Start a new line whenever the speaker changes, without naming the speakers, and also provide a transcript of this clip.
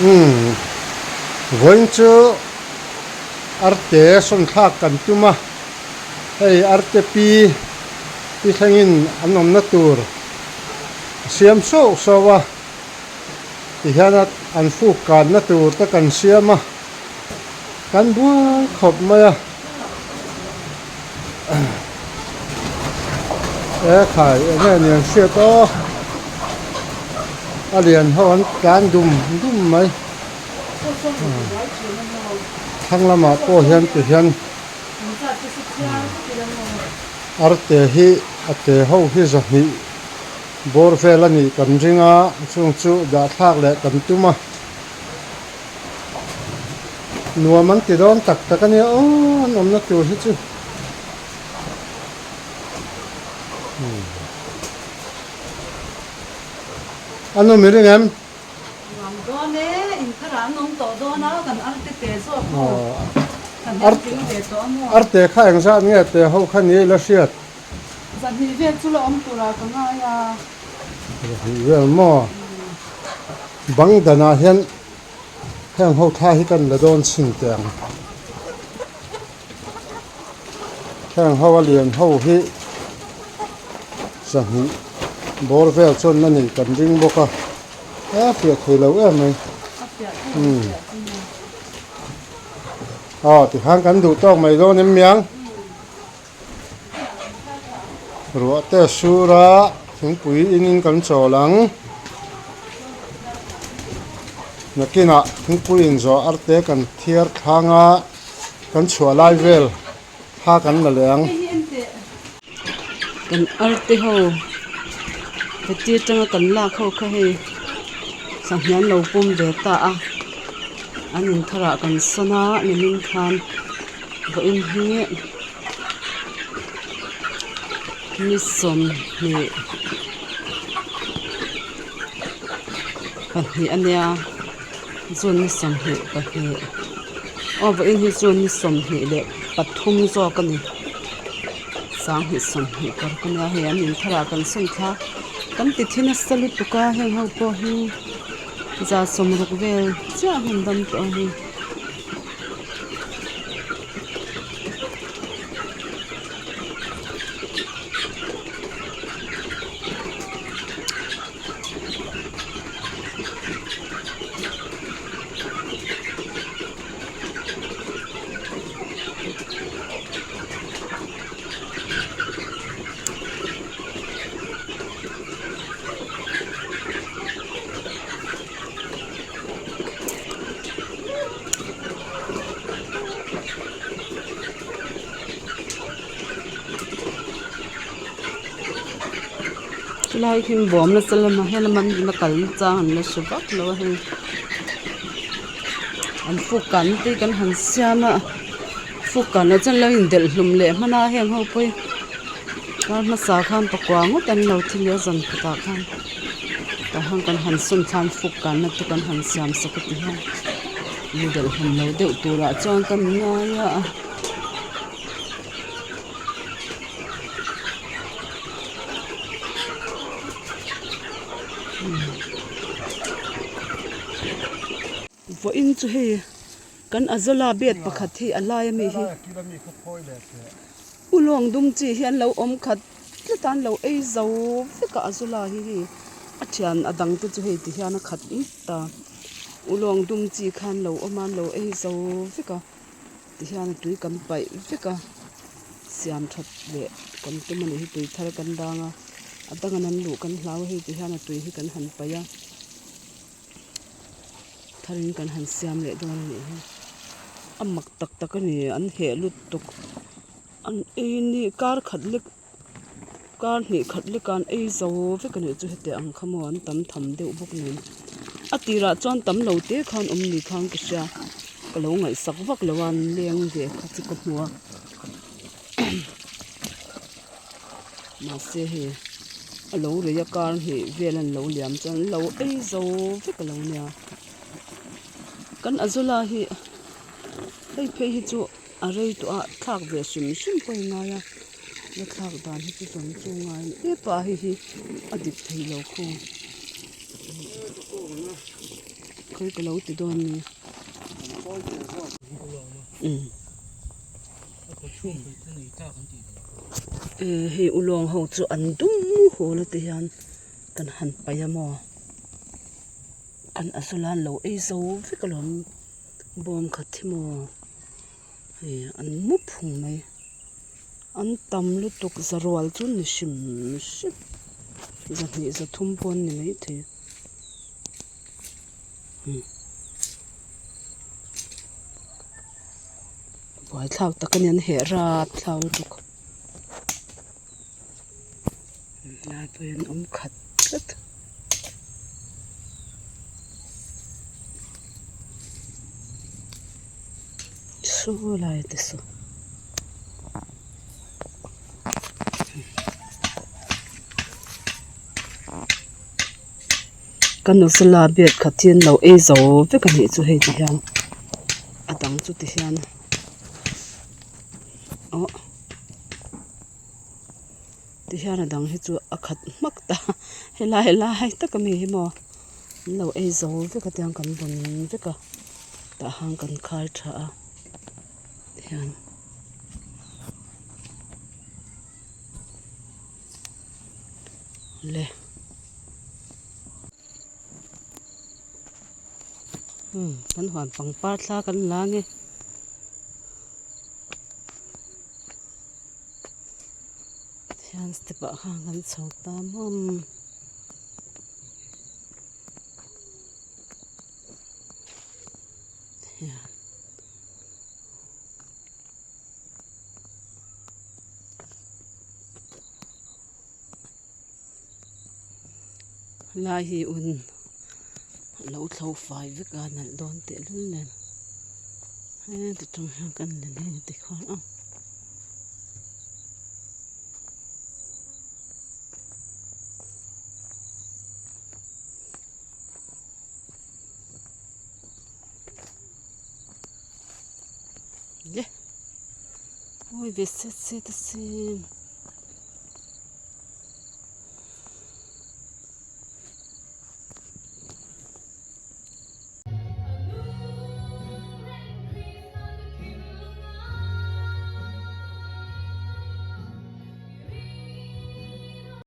Umm vawiin chu arte sawn thlak kan tum a hei arte pi pi thlengin an awmna tur a siam sauh sauh a tihian a an fuk kanna tur te kan siam a kan buai khawp mai a e khai eng nge ni an hriat aw a lian ho an tlan dum dum mai thlang lamah pawh hian ti hian arte hi a te ho hi zahnih bawr vel a nih kan ring a chung chu dah thlak leh kan tum a. Nuam an ti dawn tak tak a nia aw an awmna tur hi chu A nu mi ring em?
Nuam dawn e, in tharah an awm tawh dawn a, kan arte te zawk maw? Kan en tling ve tawh a maw?
Arte kha engzat nge te ho kha ni ila hriat?
Zahnih vel chu la awm turah ka ngai a.
Zahnih vel maw? Bang danah hian heng ho thla hi kan la dawn chhin teh ang. Heng ho a lian ho hi zahnih bawr vel chuan a nih kan ring bawk a, a fiah thei lo em mai. Umm aw tikhan kan duh tawk mai dawn em miang. Ruah te a sur a thingpui in in kan chawl ang nakinah thingpui in zawh arte kan thiar thlang a kan chhuah lai vel thla kan la leh ang.
Kan arte ho heti atanga kan lak ho kha hei sahmian lo pawm ve ta a an intharah kan sawn a nimin khan vawiin hi. Ni 22 a nia June ni 22 aw vawiin hi June ni 23 zawk a ni 2026 a nia hei an intharah kan sawn thla kan ti thi nasa lutuk a heng ho pawh hi 60 vel chiah a hun dam tawh a hei. Chulai khi bawm nasa lama helama an la kal chang an la hre vak lo a hei an fuk kan te kan han siam a fuk kan ah chuan lo indelh hlum leh hman a heng ho pawh hi kar hmasa khan pakua ngawt an lo thi leh a zan khatah khan. Tah hian kan han sawn thlan fuk kanna te kan han siam sak a ti hian mi delh hlum lo deuh turah chuan ka ni ngai a. Vawiin chu hei kan Azola bed pakhat hi a lai ami hi ulawng dum chi hi an lo awm khat. Tlat a an lo ei zo vek a Azola hi hei a thian a dang te chu hei ti hian a khat ngawt a ulawng dum chi khan lo awm a an lo ei zo vek a ti hian a tui kan paih vek a siam that leh kan tum a nih hi tui thar kan dang a a dang an an luh kan hlau a hei ti hian a tui hi kan han paih a tharin kan han siam leh dawn a nih hi a mak tak tak a ni an heh lutuk. An ei ni kar khat lek kar hnih khat lek a an ei zo vek a nih chu heti ang kha maw an tam tham deuh bawk nen a tirah chuan tam lo te khan awm ni khan ka hria ka lo ngaihsak vak lo a an leng ve kha chu ka hmu a mahse hei a lo rei a kar hnih vel an lo liam chuan an lo ei zo vek a lo nia kan Azola hi hei phei hi chu. A rei tawh a thlak ve hrim hrim pawh i ngai a. La thlak dan hi chu zawm chu ngai ni ep a hei hi a dik thei lo khaw khawi ka lo ti dawn ni umm hei ulawng ho chu an dum hawl a ti hian kan han paih a maw an a zawla an lo ei zo vek alawm bawm khat hi maw hei an mu phung mai an tam lutuk zarual chu ni hrim hrim zahnih zathum pawh an ni maithei buaithlak tak a ni an heh rat thlau lutuk lai pawh hian an awm khat tlat. Saw lai te saw. Ka nuzula bed khat hi an lo ei zo vek a nih chu hei ti hian a dang chu ti hian awh ti hian a dang hi chu a khat hmak ta helai lai tak ami hi maw an lo ei zo vek a tiang kan vawn vek a tah han kan khai tha a tihian. Le umm kan huan pangpar thla kan la nge tihian step ah khan kan chho ta maw. Lai hi un lo thlo fai vek a nalh dawn tehlul nen heti tang hian kan la nei ti khan a. Le awi ve set set asin.